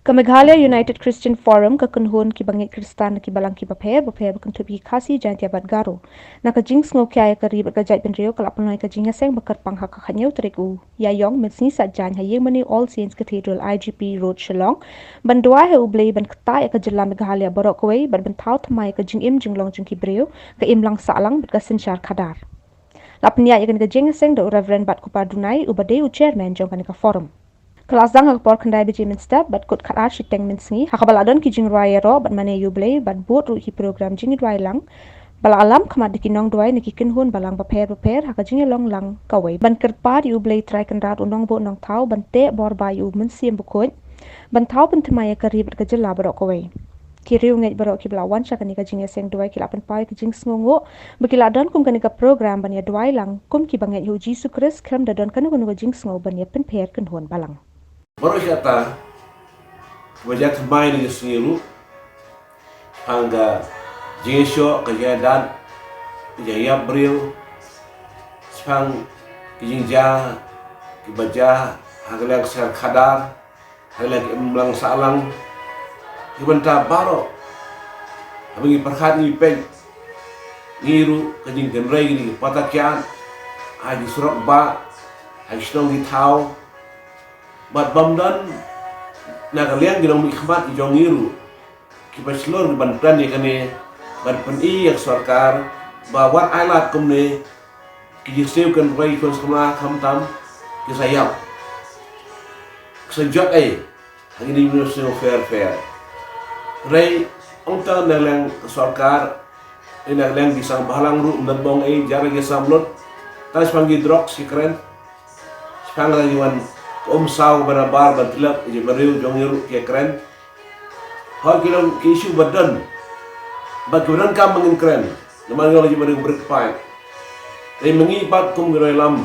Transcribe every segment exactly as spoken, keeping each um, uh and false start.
Ka Meghalaya United Christian Forum, ka kynhun ki bangeit Khristan na ki balang ki bapher bapher ba kynthup ïa ki Khasi, Jaiñtia bad Garo, na ka jingsngewkhia ïa ka ri bad ka jaitbynriew, ka la pynlong ïa ka jingïaseng ba kyrpang ha ka khathynñiew tarik u Ïaïong, Mynsngi Saitjaiñ, ha Ïingmane All Saints Cathedral, I G P Road, Shillong, ban duwai ha U Blei ban ktah ïa ka jylla Meghalaya baroh kawei bad ban thaw thymmai ïa ka jingim jinglong jong ki briew, ka imlang sahlang bad ka synshar khadar. La pynïaid ïa kane ka jingïaseng da u Reverend Batkupa Dunai, uba dei u Chairman jong kane ka forum. Ka la sdang ha ka por khyndai baje mynstep bad kut khatar shiteng mynsngi, ha kaba la don ki jingrwai ïaroh bad mane ïa U Blei bad bud ruh ki program jingïaduwai lang, ba la ïalam khmat da ki nongduwai na ki kynhun balang bapher bapher ha ka jingïalong lang kawei ban kyrpad ïa U Blei Trai Kynrad, U Nongbuh Nongthaw, ban teh bor ba ïa U Mynsiem Bakhuid, ban thaw pynthymmai ïa ka ri bad ka jylla baroh kawei. Ki riewngeit baroh kiba la wan sha kane ka jingïaseng duwai ki la pynpaw ïa ka jingsngewnguh ba ki la don kum kane ka program ban ïaduwai lang kum ki bangeit ha U Jisu Khrist, khlem da don kano kano ka jingsngew ban ïapynpher kynhun balang. Baroh shi katta, ba jia thymmai ïa kane ka sngi ruh, shaphang ka jingïashoh, ka jingïadat, ka jingïap briew, shaphang ki jingjia kiba jia ha ka liang ka synshar khadar, ha ka liang ka imlang sahlang, ki bynta baroh. Haba ngi pyrkhat ngi peit, ngi ruh ka jingkynrei kine ki pata kiad, ha ki surok bah, ha ki shnong ki thaw, bad bym don na ka liang ki nongmihkhmat ki jong ngi ruh kiba shlur ban kren ïa kane, ban pyni ïa ka sorkar ba wat ai lad kumne, ki jingsiew kynrei ki khun samla khamtam ki sa ïap, ki sa jot ei ha kine ki mynsiem pher pher. Hynrei ong tang na liang ka sorkar, na liang ki sang bhalang ruh ym don bong ei, jar ki sam lut, tang shaphang ki drugs ki kren, shaphang la ki wan ka umsaw kaba nabar ban tylep ïa ki briew jong ngi ruh ki kren. Hooid ki long ki issue ba don, bad kiba donkam ba ngin kren, namar ngi long ki briew ba rit paid. Te ma ngi pat kum ki nongïalam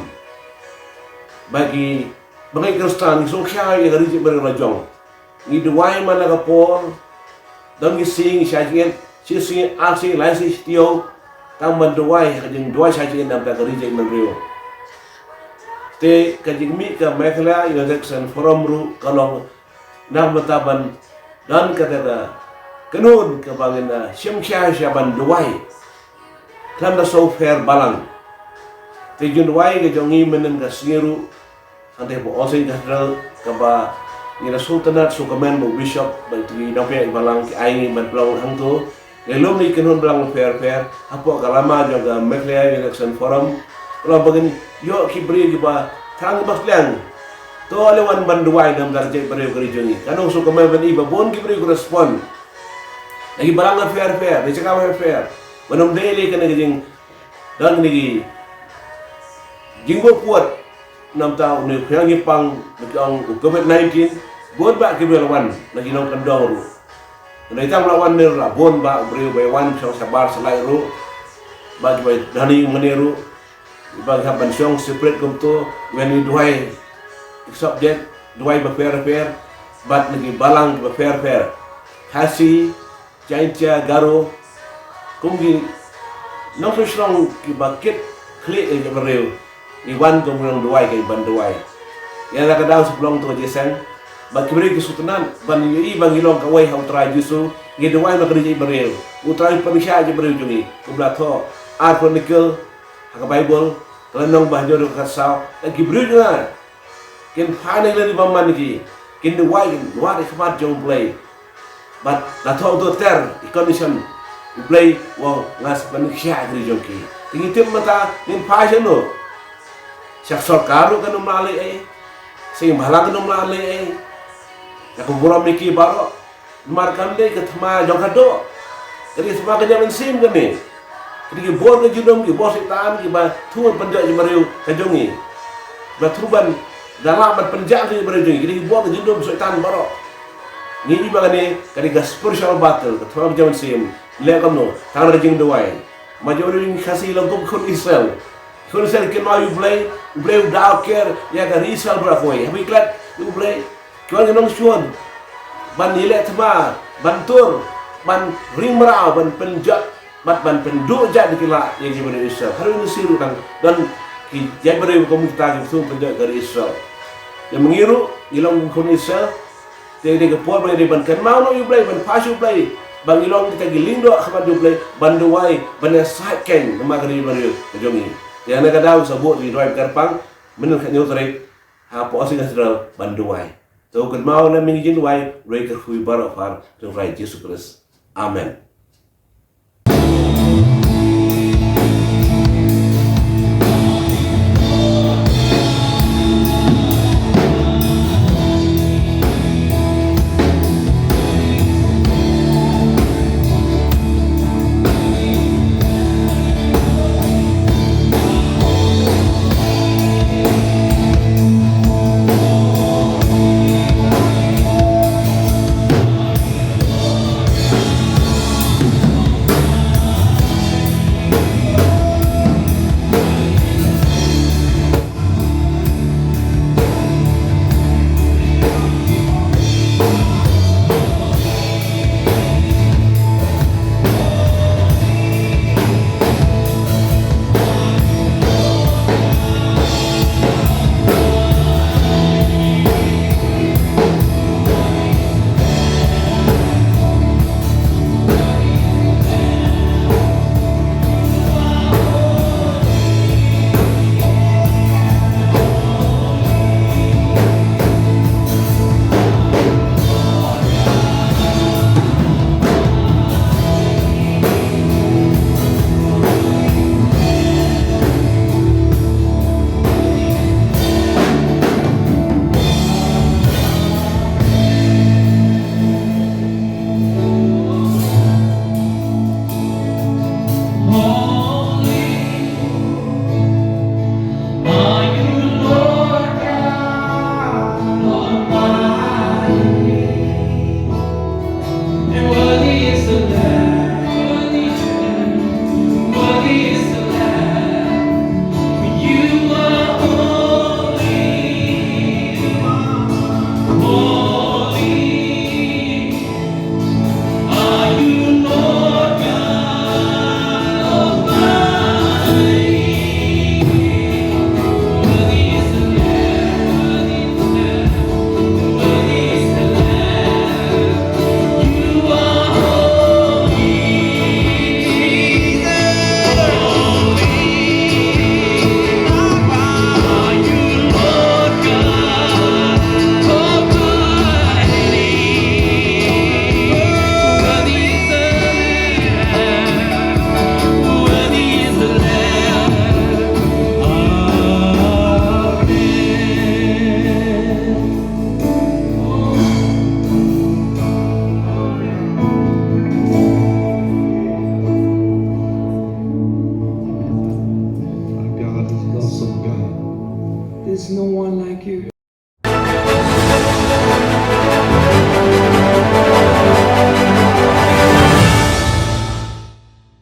bad ki bangeit Khristan, ngi sngewkhia ïa ka ri jait bynriew la jong. Ngi duwai man la ka por, don ki sngi ngi shah jingit, shi sngi, ar sngi, lai sngi shi taïew, tang ban duwai, ka jingduwai shah jingit na ka bynta ka ri jait bynriew. Te ka jingmih ka Meghalaya United Christian Forum ruh ka long na ka bynta ban don kata ka kynhun kaba ngin, ah, shim khia sha ban duwai, khlem da sngewpher balang. Te jingduwai ka jong ngi mynhynnin ka sngi ruh, hangtei hapoh All Saints Cathedral, kaba ngi la sngewtynnat sngewkmen ba u Bishop bad ki nongpynïaid balang ki ai ngi ban pynlong hangto. Ngi lum ïa ki kynhun balang bapher bapher hapoh ka lama jong ka Meghalaya United Christian Forum, ka long ba ngin ïoh ki briew kiba thrang kiba sliang. To leh wan ban duwai na ka bynta ka jaitbynriew ka ri jong ngi. Kan ong sngewkmen ban i ba bun ki briew ki respond na ki balang bapher bapher, na ki jaka bapher bapher, ban ym dei lei kane ka jing don kine ki jingbuh puot na ka bynta une u khñiang khñiang ba ki ong u Covid nineteen. Bun bah ki briew la wan na ki nongkyndong ruh. Hynrei tang ba la wan ne ruh la bun bah u briew ba ïa wan shong shabar shalait ruh, bah kiba don ïing mane ruh, bah ki hap ban shong separate kumto, wan ïa duwai subject, duwai bapher bapher bad na ki balang bapher bapher. Khasi, Jaiñtia, Garo, kum ki nongshong shnong kiba kit khlieh ïa ki briew, ngi wan kum ki nongduwai, ki ban duwai. Ïa la ka daw sha pynlong to ka jingïaseng, bad ki briew ki sngewtynnat ban ïohi ba ngi long kawei ha U Trai Jisu, ngi duwai na ka ri jait bynriew. U Trai un pynkhiah ïa ki briew jong ngi, kumba la thoh Ar Chronicle ha ka Baibl, ka lynnong ba hynñiew, dkhot khatsaw, ba ki briew jong nga kin phai na ki lynti bymman ki, kin duwai, kin wad ïa ka khmat jong U Blei. Bad la thoh to ter ïa ka condition, U Blei u ong, nga sa pynkhiah ïa ka ri jong ki. Te ngi tip mynta ngin phai shano? Sha ka sorkar ruh kan ym lah leh ei, sha ïing bhalang kan ym lah leh ei. Ïa ka burom ïa ki baroh. Namar kam dei ka thma jong ka doh. Ka dei ka thma ka jingmynsiem kane. Ka dei ki bor ka jingdum, ki bor Soitan, kiba thmu ban pynjot ïa ki briew ka jong ngi, ba thmu ban da lah ban pynjot ïa ki briew jong ngi. Ka dei ki bor ka jingdum Soitan baroh. Ngi i ba kane ka dei ka spiritual battle, ka thma ka jingmynsiem. Leh kumno? Tang da ka jingduwai. Ma jong ngi Khasi long kum khun Israel. Khun Israel ki kynmaw ïa U Blei, U Blei u da ker ïa ka ri Israel baroh kawei. Haba ki klet ïa U Blei, ki wan ki nongshun ban ïaleh thma, ban tur, ban ring mraw, ban pynjot bad ban pynduh jait ba ki lah ïa ki briew Israel. Haduh mynshwa ruh dang don ki jait briew kum kita kiba thmu pynjot ïa ka ri Israel. Ïa ma ngi ruh ngi long kum khun Israel. Te dei ka por ba ngi dei ban kynmaw noh ïa U Blei, ban phai sha U Blei, ba ngi long kita ki lyngdoh ha khmat U Blei, ban duwai, ban ïasaid keiñ namar ka ri bynriew ka jong ngi. Te na ka daw sa buh ngi duwai kyrpang, mynnin ka hynñiew tarik, ha Pawsing Cathedral ban duwai. To kynmaw na mynta ngin duwai, duwai kyrkhu baroh par, ha U Trai Jisu Khrist. Amen.